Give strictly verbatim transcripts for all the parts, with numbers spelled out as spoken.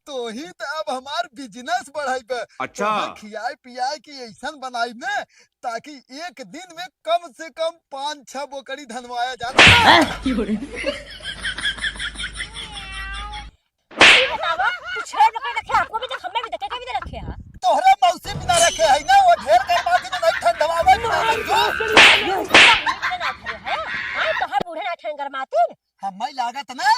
तोही त अब हमार business बढ़ाइबे। अच्छा। तोहे खियाए पियाए के ऐसन बनाइब ने, ताकि एक दिन में कम से कम पाँच छह बोकड़ी धनवाया जा सके। हैं? ई बतावा, तू छह बोकड़ी रखे, आपको भी देख, हमें भी देख, के भी रखे हा। तोहरे मौसी बिना रखे है ना, वो ढेर गरमाती तो नहीं ठंडवावे ना, समझो। बूढ़े ना ठंड है, हाँ, तोहर बूढ़े ना ठंड गरमाती। हमें लागत ना,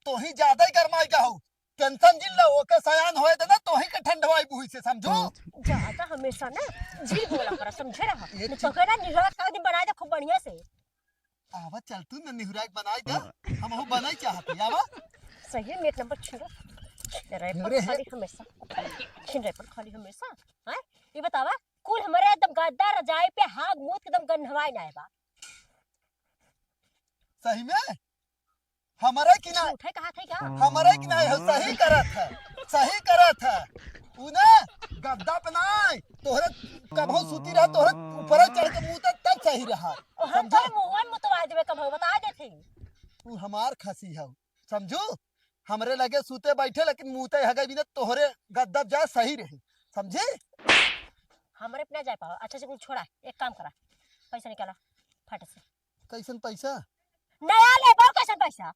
तोही ज्यादा ही गरमाई का हो। Tension जिन लो, ओके सयान होए देना, तोही के ठंडवाई बुही से, समझो। ज्यादा हमेशा ना झील बोला करा, समझे रहा। ये न तो ठीक। कहना निहुरा का दिन बनाए दे खूब बढ़िया से। आवा चल तू न निहुरा के बनाई दे, हाँ। हमहू बनाई चाहत है, आवा। सही में एक नंबर छिन रहा। छिन रहा है पर अरे हे। खाली हमेशा। छिन रहा है पर खाली हमेशा। हैं? ये बतावा, कुल हमारे एकदम गद्दा रजाई पे हाग मूत के एकदम गन्हवाई ना है बा। सही में? हमरे की ना, झूठे कहा थे क्या? हमरे की ना, हो सही करत है, सही करत है। उ ना गद्दा पे ना, तोहरे कबहू सूती रहा, तोहरे ऊपर चढ़ के मुँह तक तब सही रहा। ओ, हम समझा? तोरे मुँह में मुतवा देबे कबहू, बता देते। तू हमार खसी हौ, समझू? हमरे लगे सूते बैठे, लेकिन मुँहते हगे बिना तोहरे गद्दा जा सही रही, समझी? हमरे पे ना जा पाओ। अच्छा से कुल छोड़ा, एक काम करा, पैसा निकाला फट से। कैसन पैसा? नया लेबो, कैसन पैसा?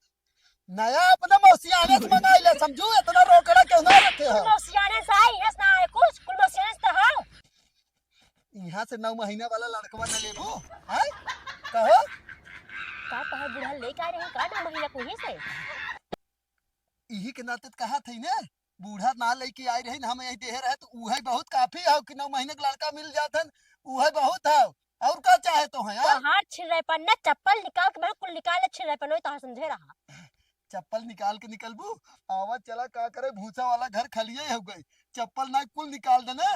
नया अपने मौसियाने से मंगाई ले, समझू? इतना रोकड़ा क्यों ना रखे हो? कुल मौसियाने से आई, यहाँ से ना आए कुछ, कुल मौसियाने से तो है। यहाँ से नौ महीना वाला लड़कवा न लेबू, हैं? कहो? का कहे बूढ़ा लेके आए रहे, का नौ महीना को ही से? इही के नाते त कहा थई ने, बूढ़ा ना लेके आए रहे, हम यही देहे रहे, तो उहे बहुत काफी हो कि नौ महीने के लड़का मिल जात हन, उहे बहुत हो। और का चाहे तो है, यार? तोहार छिन रहे पर ना चप्पल निकाल के, मैं कुल निकाल ले छिन रहे पर, तोहार समझे रहा। चप्पल निकाल के निकलबू? आवा चला, का करे, भूसा वाला घर खलिए हो गई, चप्पल ना कुल निकाल देना।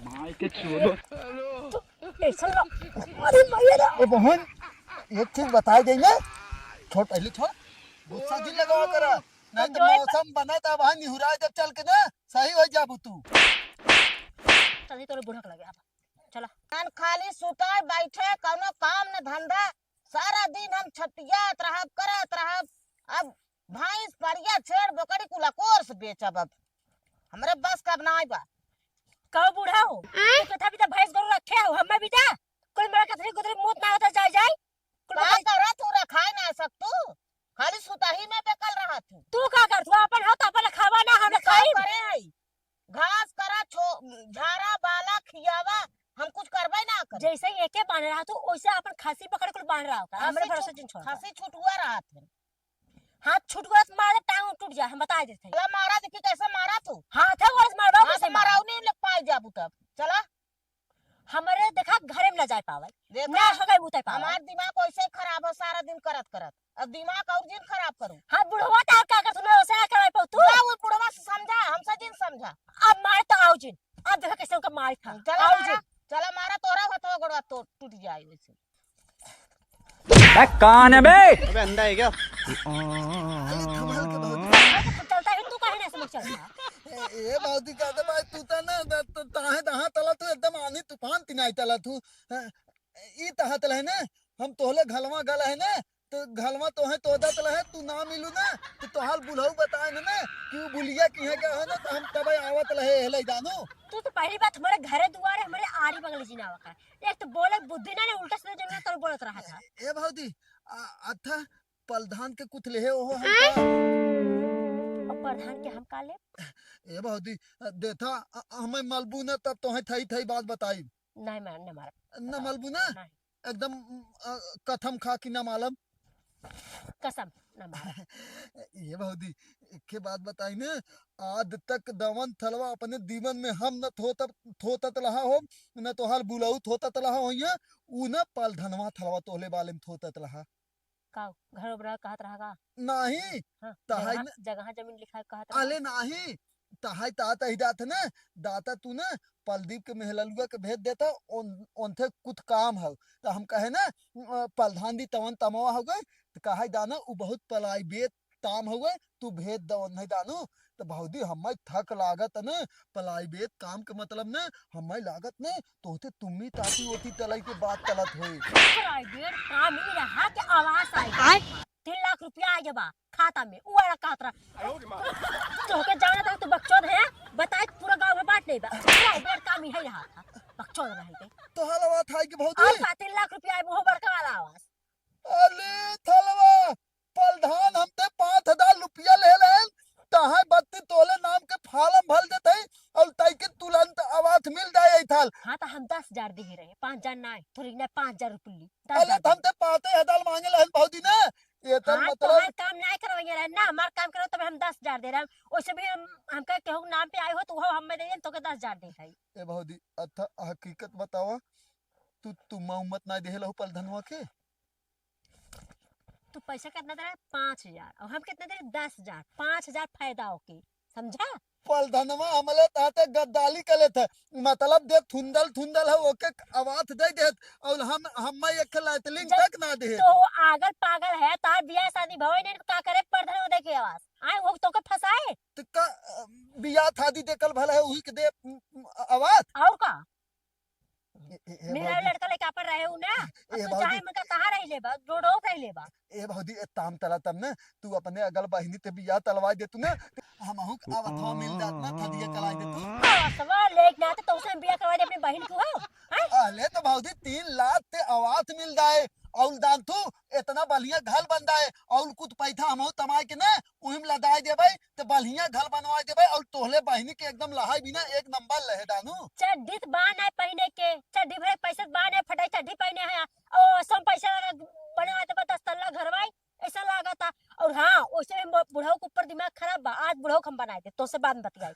माई के चोदो। तू ऐसा लो। अरे मैया रे। ए बहन, एक चीज बताई दे ना, छोड़, पहले छोड़, गुस्सा जिन लगावा करा, नहीं तो जो है मौसम बना था वहाँ निहुरा जब चल के ना, सही हो जाबू तू। चल, तोरे बूढ़ा के लगे, अब चला। खाली सुताए बैठे, कौनो काम न धंधा, सारा दिन हम छटियात रहब, करत रहब। अब भैंस, परिया, छेड़, बोकड़ी कुल अकोर से बेचब अब। हमरे बस का अब नाई बा। कहो बूढ़ा हो, आय? तू कथा भी तो भैंस गोरू रखे हो, हमें भी दे। कुल मेरा कथरी गुदरी मूत ना होता जाए जाए। कुल का बताई। करत हूँ, रखाए ना सकतू? खाली सुताही में बेकल रहत हूँ। तू का करत हूँ? अपन हो तो अपन खावा ना, हम खाई। करे है। घास करा, छो-, झारा, बाला, खियावा, हम कुछ करबे ना करी। जैसे ही एके बांध रहा तू, वैसे अपन खसी पकड़ के बांध रहा होगा। हमरे खसी भरोसे छुट-, जिन छोड़। खसी छुटुआ रहत है। हाथ छुटुआ तो मारे, टांग टूट जाए, हम बता देते हैं। चला मारा, देखी कैसे मारा तू। हाथ है, वो मारबा हाथ कैसे मारा? माराऊ नहीं ले पाए जाबू तब। चला। हमरे देखा घरे में ना जाए पावे। देखा, ना हो गए मुते पावे। हमार दिमाग वैसे ही खराब हो, सारा दिन करत करत। अब दिमाग और जिन खराब करू। हाँ, बुढ़वा तो और का करत, ना उसे कराए पाऊ तू? जा, वो बुढ़वा से समझा, हमसे जिन समझा। अब मार तो आओ जिन, अब देखा कैसे उनका मार खा। चला आओ मारा, जिन। चला मारा, तोरा हथवा गोड़वा तो टूट जाए वैसे। बे, कौन है बे? अबे, अंधा है क्या? अरे, धमाल के बहुत। अरे, तो चलता है, तू काहे ना समझ चलता? ए, ए, बाबूजी, कहते भाई, तू तो ना, त-, त-, ताहे दहा तला तू एकदम आंधी तूफान तिनाई तला तू। हाँ, ई तहा तला है ना, हम तोहले घलवा गल है ना, तो घलवा तोहे तोदा तला है, तू ना मिलू ना, तो तोहाल बुलहू बताए ना, ना, कि वो बुलिया की है क्या है ना, तो हम तबे आवत लहे, हेले जानू। तू तो पहली बात हमारे घरे दुआरे, हमारे आरी बगल जिनावा का। एक तो बोले बुद्धि ना, ना उल्टा सीधा जंगल तर बोलत रहा था। ए भौजी, आ, अच्छा, प्रधान के कुछ लेहे ओहो हम का? और प्रधान के हम का लेब? ए भौजी, देथा, अ, हमें मलबू ना तब तोहे थई थई बात बताई। नहीं, मैं न मारब। न मलबू ना? नहीं। एकदम, अ, कथम खा कि न मालम। कसम, न मारब। ए भौजी, एके बात बताई ना, आज तक दवन थलवा अपने दीवन में हम न थोतत, थोतत लहा हो, न तोहार बुलाऊ थोतत लहा होइया, ऊ न पलधनवा थलवा तोहले बाले में थोतत लहा। का घर बड़ा कहत रहा का? नाही, हाँ, तहाई जगह, न जगह जमीन लिखा कहत रहा। अले नाही, तहाई तात ही जात है ना, दाता तू ना प्रदीप के मेहललुआ के भेज देता, ओन-, ओनथे कुछ काम है। तो हम कहे ना, अ, प्रधान दी तवन तमवा हो गए, तो कहा दाना, उ बहुत private काम हो गए, तू भेज दो ओनहे दानू। तो भौजी, हमें थक लागत न, private काम के मतलब न, हमें लागत न, तोहते तुम्मी ताती ओती तलाई के बात चलत होई। Private काम ही रहा के आवास आई। आय? तीन लाख रुपया आ गया बा खाता में, उ वाला कहत रहा। तोहके जाना था, तू बकचोद है, बताए पूरा गाँव में बात नहीं बा। पूरा बड़का में है रहा था, बकचोद रहे थे। तो हलवा था कि भौजी? और का, तीन लाख रुपया आए, वो बड़का वाला आवास। अरे थलवा, प्रधान हमते पाँच हजार रुपया ले लेन, तहां बत्ती तोले नाम के फार्म भर देते और तई के तुरंत आवास मिल जाए थाल। हाँ, तो हम दस हजार दे रहे, पाँच हजार ना, थोड़ी ना, पाँच हजार रुपये ली, अरे दस हजार तो हमते पाँच हजार मांगे लेन भौजी ने, ये तो हाँ, मतलब तोहार काम ना करवाइए रहे ना, हमार काम करो तब हम दस हजार दे रहे हैं। वैसे भी हम, हमका केहू नाम पे आए हो तो वो हमें दे दें, तो के दस हजार दे है। ए भौजी, अच्छा हकीकत बतावा, तू, तू माँ उम्मत ना देहे लहू प्रधानवा के? तू पैसा कितना दे रहा है? पाँच हजार। और हम कितना दे रहे? दस हजार। पाँच हजार फायदा होके, समझा? प्रधानवा हमले ताते गद्दाली कर लेते, मतलब दे थुंदल थुंदल है, ओके आवाज दे देत, और हम, हम एक लाइटलिंग जब तक ना दे। तो आगल पागल है, तार बियाह शादी भवे नहीं, का करे प्रधानवा देके आवाज? आए, वो तो के फंसाए। तो का, अ, बियाह शादी दे कल भला है, वही के दे, उम, उम, आवाज। और का? ए, ए, ए, मेरा भौजी। लड़का लेके आपन रहे हूँ ना, अब ए, तू भौजी। चाहे मका कहाँ रह लेबा, रोडो रह लेबा। ए, भौजी, ए, ताम तला तब ना, तू अपने अगल बहिनी ते बियाह तलवा दे तू ना, हमहू के अवथवा मिल जात ना, थदिया कलाई दे तू। अवथवा लेके ना, तो तुमसे हम बियाह करवा दे अपने बहिन को, हो? हैं? अले तो भौजी, तीन लाख ते आवास मिल जाए, और दान तू, इतना बढ़िया घर बन जाए, और कुछ पैसा हमहू तमाए के ना, उहिम लदाई देबै, त बढ़िया घर बनवाई देबै, और तोहले बहिनी के एकदम लहाई बिना एक नंबर लहे दानू। चड्ढी त बा नाय पहिने के, चड्ढी भरे पैसे त बा नाय फटाई चड्ढी पहिने है, ओ सब पैसा वाला बनवा देबै दस तल्ला घर भाई, ऐसा लागता। और हाँ, वैसे भी मो-, बुढ़ऊ के ऊपर दिमाग खराब बा, आज बुढ़ऊ के हम बनाए दे, तोसे बाद में बतियाई।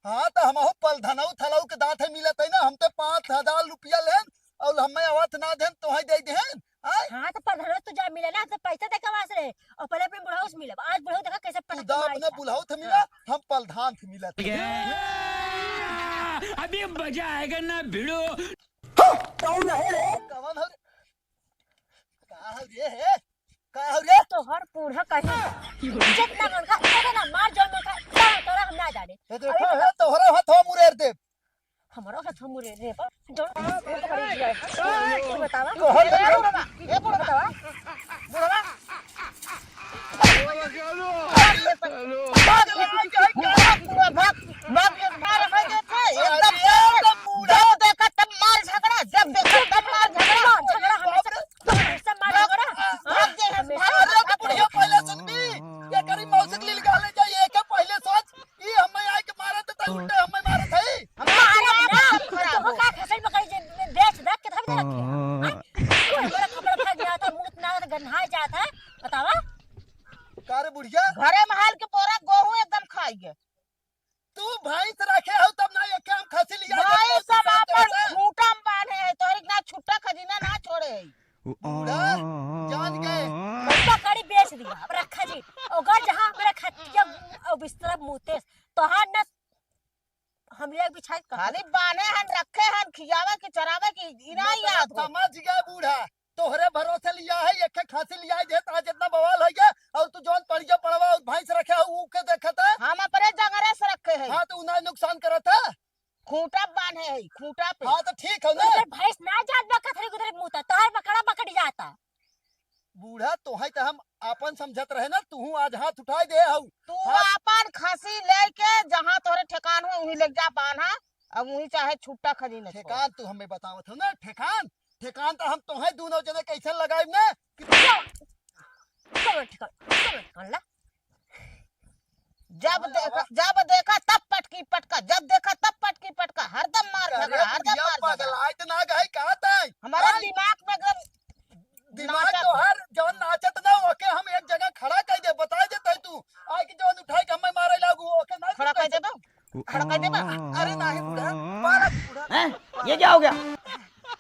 हाँ, त हमहू पलधनऊ थलऊ के दाँत है मिलत है ना, हम तो पाँच हजार रुपया लेन, और हमें आवत ना देन, तोहे दे देन। आय? हाँ, तो प्रधानवा तू जा मिले ना, तो पैसा दे के वास रहे, और पहले अपने बुढ़ऊ से मिलब। आज बुढ़ऊ देखा कैसे तू पटक के जा मारी अपने था। बुढ़ऊ से मिला, हाँ। हम प्रधान से मिला था। अभी मजा आएगा ना भिड़ो। कौन है रे? कौन है रे? का है रे, हे? का है रे? तोहर बूढ़ा कहीं। जितना मन का, इतना ना मार, जो मन का, इतना करा, हम ना जाने। हे देखो, अरे हे, तोहरा हाथ हम उड़ेर देब। हमरो हाथ हम रे रे बा। जोन पकड़ी जाए। तू बतावा। तोहर ए बुढ़वा, ए बुढ़वा। बतावा। बुढ़वा। भाग, भाग, भाग, भाग, भाग, ये मार भाग देते, एकदम से। जब देखा तब मार झगड़ा, जब देखा तब मार झगड़ा। मार झगड़ा हमेशा, हमेशा मार झगड़ा। भाग दे, हमेशा। अरे तो बुढ़िया पहले सुनबी, ये करी मौसी के लिए गाले जाइए, क्या पहले सोच, ई हमें आए के मारत है, उल्टे हमें मारत है। हम मारब ना, तोहका खसैन बकरी जे बेच दे, कितना भी रखे हैं। हाँ? कोई बड़ा खपड़ा खा गया था, मुंह ना तो गन्हाए जात है, बतावा। का रे बुढ़िया? घरे में हाल के बोरा गोहूं एकदम खाई गए। तू भैंस रखे हो तब ना, एक हम खसी लिया भैंस हम आपन खूंटा में बांधे है, तोहरी ना छुट्टा खजीना ना छोड़े है। बूढ़ा, जान गए। बकरी बेच दिया, अब रखा जी। ओकर जहाँ मेरा खटिया और बिस्तरा मुतेस, तोहार न हम ले बिछाई कहाँ? खाली बान्हे हन, रखे हन, खियावे के, चरावे के, ई ना मतलब याद हो। समझ गए बूढ़ा, तोहरे भरोसे लिया है, एक एक खसी लिया है, देत आज इतना बवाल हो गया, और तू जौन पड़िया पड़वा और भैंस रखे हो, ऊ के देखत है? हम अपने जंगरे से रखे हैं। हाँ, तो उ ना नुकसान करत है? खूंटा बान्हे है, खूंटा पे। हाँ, तो ठीक है ना? उधर भैंस ना जात बा, कथरी गुदरी मुता, तोहर बकरा बकड़ी जाता। बूढ़ा, तोहे त हम आपन समझत रहे ना, तूहू आज हाथ उठाई दे हऊ। तू हाँ। आपन खसी लेके जहाँ तोहरे ठेकान हो, उहीं ले जा बान्हा, अब उहीं चाहे छुट्टा खजी न छोड़। ठेकान तू हमें बतावत हो ना, ठेकान, ठेकान त हम तोहे दूनो जने कैसे लगाइब ना कि कौन ठेकान, कौन ठेकान ला? जब देखा, जब देखा तब पटकी पटका, जब देखा तब पटकी पटका, हरदम मार अरे झगड़ा, हरदम बुढ़िया मार झगड़ा। पगलाइत ना गई का तई? हमारा हाँ? दिमाग में एकदम दिमाग नाचत तो है। हर जौन नाचत ना, ओके हम एक जगह खड़ा कर दे, बता देते तू। आए कि जौन उठाए के हमें मारे लागू, ओके ना खड़ा कर देबो? खड़ा कर देबो? अरे नाही बूढ़ा, मारा बूढ़ा। हैं? ये क्या हो गया?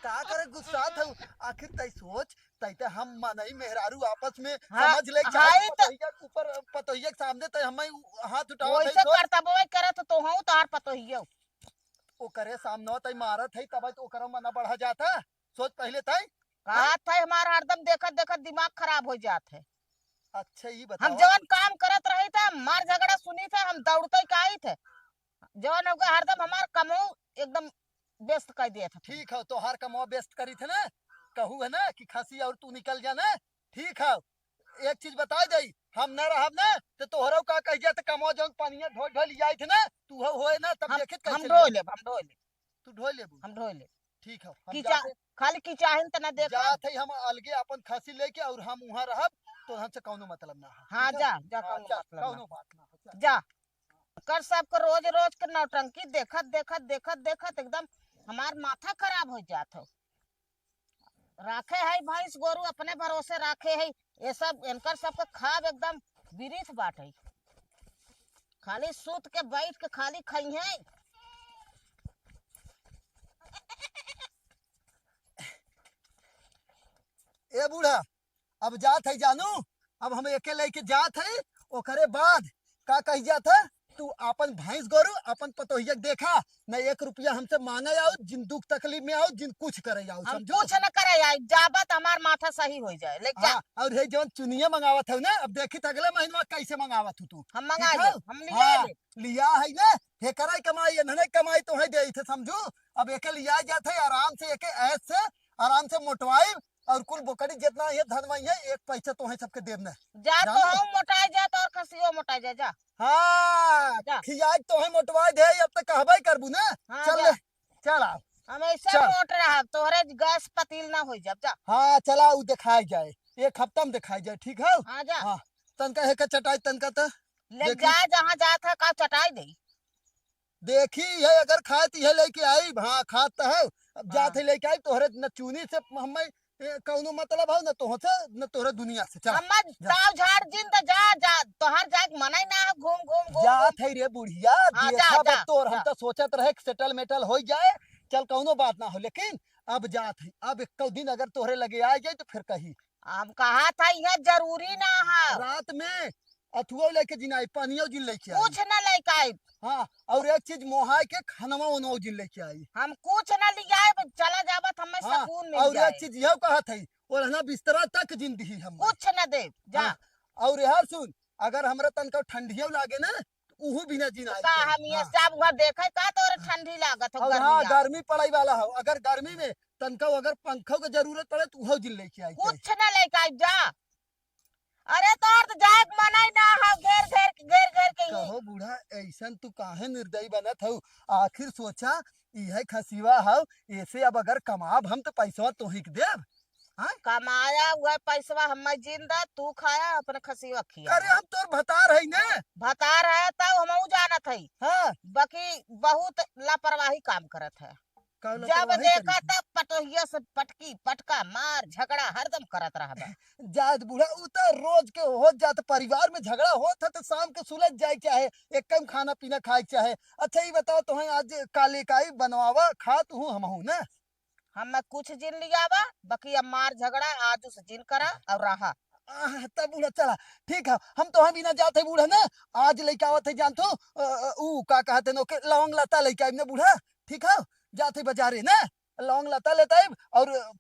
का करे गुस्सा था? आखिर तई सोच, तई ते हम मनई मेहरारू आपस में हाँ, समझ ले, हाँ, चाहे ई त पतोहिया के ऊपर, पतोहिया के सामने तई हमें उ-, हाथ उठाओ, वैसे तई सोच। करता बोए करे तो तोहू तोहार पतोहियो। ओकरे सामने तई मारत है, तब तो ओकरा मना बढ़ा जाता। सोच पहले तई। कहा था हमार हरदम देखत देखत दिमाग खराब हो जात है। अच्छा, ई हम बताओ। जवन काम करत रही थे, मार झगड़ा सुनी थे, हम दौड़ते का आई थे। जवन होगा हरदम हमार कमऊ एकदम व्यस्त कर दिया था। ठीक है, तोहार कमवा व्यस्त करी थे ना, कहू है ना कि खसी और तू निकल जा ना, ठीक है। एक चीज बताइ देई, हम न रहब ना, त तोहरो का कहि जात, कमवा जौन पनिया ढोइ ढोइ लियाइत ना, तू हो होए ना, तब हम, देखित हम कैसे ढोइ लिया। लेब, हम ढोइ लेब। तू ढोइ लेबू? हम ढोइ लेब। ठीक है, हम किचा-, जाते, खाली किचाहिन त ना देखब। जात है हम अलगे अपन खसी लेके, और हम उहाँ रहब, तो हमसे कौनो मतलब ना है। हाँ, ठीक है? जा, जा, हाँ, कौनो चल, मतलब ना। कौनो बात ना है, चल। जा। कर सबके रोज रोज के नौटंकी देखत, देखत, देखत, देखत एकदम हमार माथा खराब होइ जात हौ। राखे है भैंस गोरू अपने भरोसे राखे है, ये सब इनकर सबके खाब एकदम बिरिथ बाटे। खाली सूत के बैठ के खाली खइहे। ए बूढ़ा, अब जात है जानू, अब हम एके लेके जात है, ओकरे बाद का कही जात है, तू आपन भैंस गोरू, आपन पतोहिया के देखा, न एक रुपया हमसे मांगे आओ, जिन दुख तकलीफ में आओ, जिन कुछ करे आओ, हम समझो? कुछ न करे आई, जाबा त हमार माथा सही होइ जाए, लेके जा। हाँ, और हे जौन चुनिया मंगावत हौ ना, अब देखी त अगले महीनवा कैसे मंगावत हौ तू। हम मंगा ठीक ले, हौ? हम लिया हाँ, ले। लिया है ना, हेकरा कमाई, एनहने कमाई तो है दे थे, समझू? अब एके लिया जात है, आराम से एके ऐश से, आराम से मोटवाई, और कुल बोकड़ी जितना ये धनवाई है, एक पैसा तो है सबके देब ना। जा तो जानू? हम मोटाई जा, तो और खसियो मोटाई जा, जा। हाँ, जा। खियाई तो है मोटवाई दे, अब तो कहबे करबू ना। हाँ, चल जा। ले, चल आओ। हम ऐसे चल। मोट रहब, तोहरे गैस पतील ना होइ जाब, जा। हाँ, चला, उ देखाई जाए, एक हफ्ता में देखाई जाए, ठीक है? हाँ, जा। हाँ, तनका है का चटाई, तनका त ले देखी। जा, जहाँ जात है, का चटाई दे। देखी, ये अगर खात, ये लेके आई, हाँ, खात त है। अब जात हाँ। है लेके आई, तोहरे न चुनी से हमें, ए, कौनो मतलब है, न तोह से, न तोहरे दुनिया से। चल, हमें जा। ताव झाड़ जिन त जा, जा, तोहर जाए के मनई ना है, घूम, घूम, घूम, जात घूम। है रे बुढ़िया, हाँ, जा, देखा बा जा, तोर, हम जा। तो सोचत रहे कि सेटल मेटल होइ जाए, चल कौनो बात ना हो, लेकिन अब जात है, अब एक दिन अगर तोहरे लगे आ जाए तो फिर कही। हम कहा था, यह जरूरी ना है। रात में अथुओ लेके जिन आई, पानियो जिन लेके आई। कुछ ना लेके आई। हाँ, और एक चीज मोहाय के खानवा उनवा जिन लेके आई। हम कुछ ना ले आए, चला जाबत हमें हाँ, सुकून मिल और जाए। एक चीज यह कहा था, ओढ़ना बिस्तरा तक जिन दिही हम। कुछ ना दे, जा। हाँ, और यार सुन, अगर हमरा तनका ठंडियो लागे ना, तो उहू बिना जिन आई तो का। हम ये हाँ। सब हुआ देखे का तोरे हाँ। ठंडी लागत हो, और गर्मी हाँ, लागत। गर्मी पड़ाई वाला हो, अगर गर्मी में तनका अगर पंखों के जरूरत पड़े तो उहो जिन लेके आई। कुछ ना लेके आई, जा। अरे तोर तो जाए के मनई ना हो, घेर घेर के, घेर घेर के ही। कहो बूढ़ा, ऐसन तू काहे निर्दयी बनत हऊ? आखिर सोचा, इहे खसिवा हऊ, ऐसे अब अगर कमाब हम तो पैसवा तोही के देब। हाँ? कमाया हुआ पैसवा हमें जिन दा, तू खाया, अपने खसिवा खिया। अरे हम तोर भतार है ने। भतार है तब हमहू जानत है। हाँ। बाकी बहुत लापरवाही काम करत है। का जब लापरवाही देखा करी? तब पटोहिया से पटकी, पटका, मार, झगड़ा हरदम करत रहबा। जात बूढ़ा, उ तो रोज के होत जात, परिवार में झगड़ा होत है तो शाम के सुलझ जाए के चाहे, एक कम खाना पीना खाए के चाहे। अच्छा ये बताओ, तोहें आज काले काई बनवावा, खात हूँ हमहू ना। हमें कुछ जिन लियावा, बाकी अब मार झगड़ा आज उस जिन करा और रहा। आह, तब बूढ़ा चला, ठीक है, हम तोहें बिना जात है बूढ़ा ना, आज लेके आवत है जान तू, अ, अ, ऊ का कहते न, ओके लौंग लता लेके आइब ना बूढ़ा, ठीक है, जात है बाजारे ना, लौंग लता लेता आइब और, अ,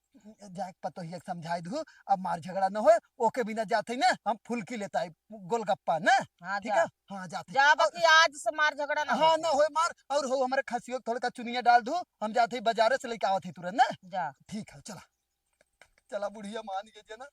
जाके पतोहिया के समझाई दू, अब मार झगड़ा न होए, ओके बिना जात है ना, हम फुल्की लेता आइब, गोलगप्पा ना, हाँ, ठीक जा। है, हाँ, जात है। जा, और बाकी आज से मार झगड़ा ना हाँ, होए। ना होए मार, और हो हमारे खसियो के थोड़ा का चुनिया डाल दू, हम जात है बाजारे से लेके आवत है तुरंत ना। जा। ठीक है, चला, चला बुढ़िया मान गई जे ना।